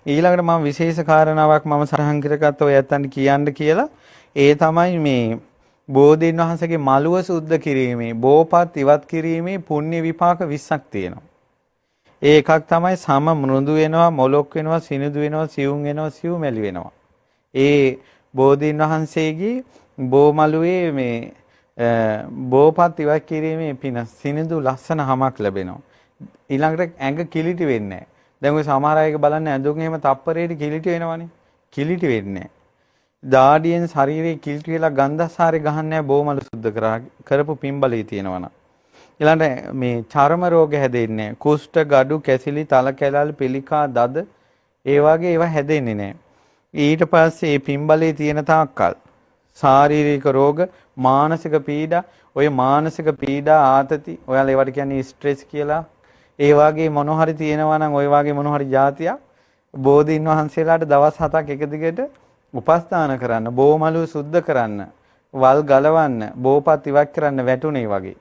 ඊළඟට මම විශේෂ කාරණාවක් මම සටහන් කරගත්ත ඔය ඇත්තන්ට කියන්න කියලා. ඒ තමයි මේ බෝධීන් වහන්සේගේ මළුව සුද්ධ කිරීමේ, බෝපත් ඉවත් කිරීමේ පුණ්‍ය විපාක 20ක් තියෙනවා. ඒ එකක් තමයි සම මෘදු වෙනවා, මොලොක් වෙනවා, සිනිඳු වෙනවා, සියුම් වෙනවා, සියුමැලි වෙනවා. ඒ බෝධීන් වහන්සේගේ බෝමළුවේ මේ බෝපත් ඉවත් කිරීමේ පින සිනිඳු ලස්සන හමක් ලැබෙනවා. ඊළඟට ඇඟ කිලිටි වෙන්නේ නැහැ. දැන් ඔය සමහර අයගේ බලන්න ඇඳුම් එහෙම තප්පරේට කිලිටි වෙනවනේ. කිලිටි වෙන්නේ නැහැ. දාඩියෙන් ශරීරයේ කිලිටි වෙලා ගන්ධසාරේ ගහන්නේ නැහැ බෝමළු සුද්ධ කරපු පින්බලී තියෙනවනම්. ඊළඟට මේ චර්ම රෝග හැදෙන්නේ නැහැ. කුෂ්ඨ, ගඩු, කැසිලි, තල කැලල්, පිළිකා, දද ඒ වගේ ඒවා හැදෙන්නේ නැහැ. ඊට පස්සේ මේ පින්බලේ තියෙන තාක්කල් ශාරීරික රෝග, මානසික පීඩා, ඔය මානසික පීඩා ආතති, ඔයාලා ඒවට කියන්නේ ස්ට්‍රෙස් කියලා. ඒ වගේ මොන හරි තියෙනවා නම් ඔය වගේ මොන හරි જાතියක් බෝධීන් වහන්සේලාට දවස් 7ක් එක දිගට උපස්ථාන කරන්න, බෝමළුව සුද්ධ කරන්න, වල් ගලවන්න, බෝපත් ඉවත් කරන්න වැටුනේ වගේ.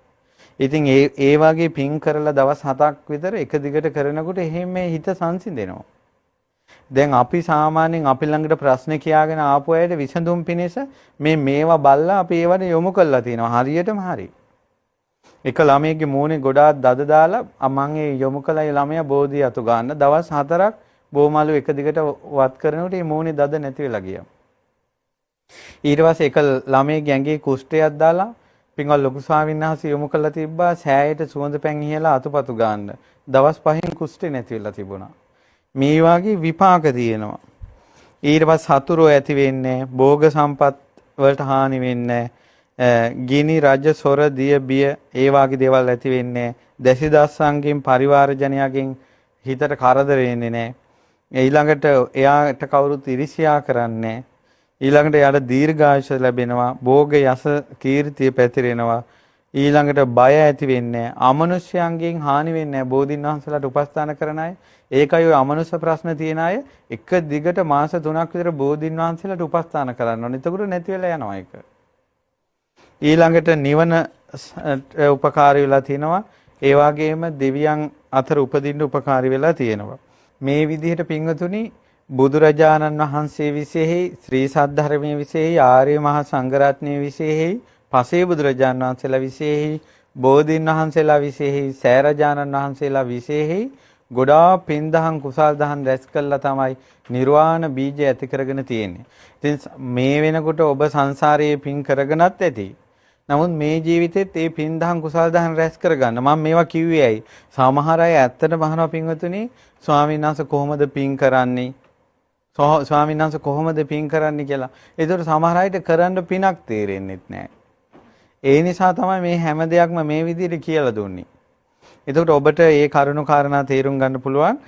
ඉතින් ඒ ඒ වගේ පින් කරලා දවස් 7ක් විතර එක දිගට කරනකොට එහෙම හිත සංසිඳෙනවා. දැන් අපි සාමාන්‍යයෙන් අපි ළඟට ප්‍රශ්න කියාගෙන ආපු අයට විසඳුම් පිණිස මේ මේවා බලලා අපි ඒවට යොමු කරලා තියෙනවා. හරියටම හරි. එක ළමයෙක්ගේ මූණේ ගොඩාක් දද දාලා මං ඒ යොමු කළා ඒ ළමයා බෝධි අතු ගන්න. දවස් 4ක් බෝමලු එක දිගට වත් කරනකොට ඒ මූණේ දද නැති වෙලා ගියා. ඊට පස්සේ එක ළමයෙක්ගේ ඇඟේ කුෂ්ඨයක් දාලා පින්වත් ලොකු ස්වාමීන් වහන්සේ යොමු කරලා තිබ්බා සෑයට සුවඳ පැන් ඉහලා අතුපතු ගන්න. දවස් 5න් කුෂ්ඨේ නැති වෙලා තිබුණා. මේ වගේ විපාක තියෙනවා. ඊට පස්සේ සතුරෝ ඇති වෙන්නේ, භෝග සම්පත් වලට හානි වෙන්නේ, ගිනි රජ සොර දිය බිය ඒ වගේ දේවල් ඇති වෙන්නේ, දැසිදස්සන්ගෙන් පරිවාර ජනයාගෙන් හිතට කරදර වෙන්නේ නැහැ. ඊළඟට එයාට කවුරුත් ඉරිසියා කරන්නේ. ඊළඟට එයාට දීර්ඝායුෂ ලැබෙනවා, භෝග යස කීර්තිය පැතිරෙනවා. ඊළඟට බය ඇති වෙන්නේ, අමනුෂ්‍යයන්ගෙන් හානි වෙන්නේ නැහැ. බෝධින් වහන්සේලාට උපස්ථාන කරන අය. ඒකයි ඔය අමනුෂ්‍ය ප්‍රශ්න තියෙන අය එක දිගට මාස 3ක් විතර බෝධින් වහන්සේලාට උපස්ථාන කරන්න ඕනේ. එතකොට නැති වෙලා යනවා ඒක. ඊළඟට නිවන උපකාරී වෙලා තිනවා. ඒ වගේම දෙවියන් අතර උපදින්න උපකාරී වෙලා තියෙනවා. මේ විදිහට පින්වතුනි බුදුරජාණන් වහන්සේ විශේෂයි, ශ්‍රී සද්ධර්මයේ විශේෂයි, ආර්ය මහා සංඝරත්නයේ විශේෂයි, පසේ බුදුරජාණන් වහන්සේලා විශේෂයි, බෝධීන් වහන්සේලා විශේෂයි, සෑරජාණන් වහන්සේලා විශේෂයි ගොඩාක් පින් දහම් කුසල් දහම් රැස් කළා තමයි නිර්වාණ බීජය ඇති කරගෙන තියෙන්නේ. ඉතින් මේ වෙනකොට ඔබ සංසාරයේ පින් කරගෙනත් ඇති. නමුත් මේ ජීවිතෙත් ඒ පින් දහම් කුසල් දහම් රැස් කරගන්න. මම මේවා කිව්වේ ඇයි? සමහර අය ඇත්තටම අහනවා පින්වතුනි, ස්වාමීන් වහන්සේ කොහොමද පින් කරන්නේ? ස්වාමීන් වහන්සේ කොහොමද පින් කරන්නේ කියලා. ඒතකොට සමහර අයට කරන්න පිනක් තේරෙන්නෙත් නෑ. ඒ නිසා තමයි මේ හැම දෙයක්ම මේ විදිහට කියලා දුන්නේ. එතකොට ඔබට ඒ කරුණු කාරණා තේරුම් ගන්න පුළුවන්.